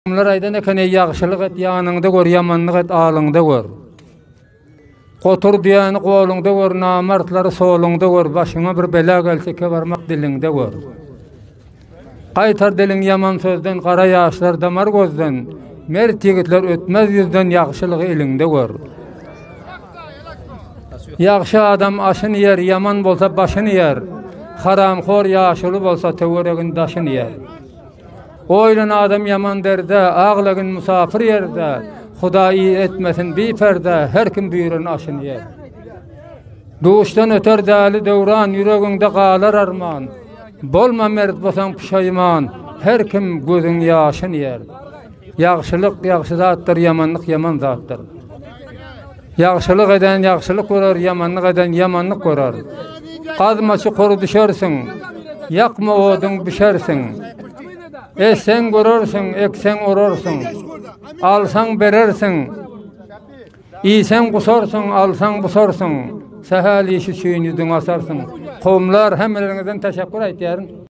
Kowumlar aýdan eken, Eý, ýagşylyk et, ýanyňda gör, ýamanlyk et, alyňda gör. Gotur düýäni goluňda gör, namartlary soluňda gör, başyňa bir bela gelse, iki barmak diliňde gör. Gaýtar diliň ýaman sözden, gara ýaşlar damar gözden, mert ýigitler ötmez ýüzden, ýagşylygy iliňde gör. Ýagşy adam aşyn iýer, ýaman bolsa başyn iýer. Haramhor ýaşuly bolsa töweregin daşyn iýer. Oýlan adam ýaman derde, Aglagyn musapyr ýerde, Hudaý etmesin bi perde, Her kim buýran aşyny ýer. Duşdan öter däli döwran, Ýüregiňde galar arman. Bolma mert bolsaň puşaýman, Her kim gözüň ýaşyn ýer. Ýagşylyk ýagşy zatdyr, ýamanlyk ýaman zatdyr. Ýagşylyk eden ýagşylyk görer, ýamanlyk eden ýamanlyk görer. Gazma çukur düşersiň, ýakma oduň bişersiň. Etseň görersiň, ekseň orarsyň. Alsaň berersiň. Iýseň gusarsyň, alsaň busarsyň. Sähel iş üçin ýüzüňi açarsyň. Kowumlar hemmeleriňizden teşekkür aýtýaryn.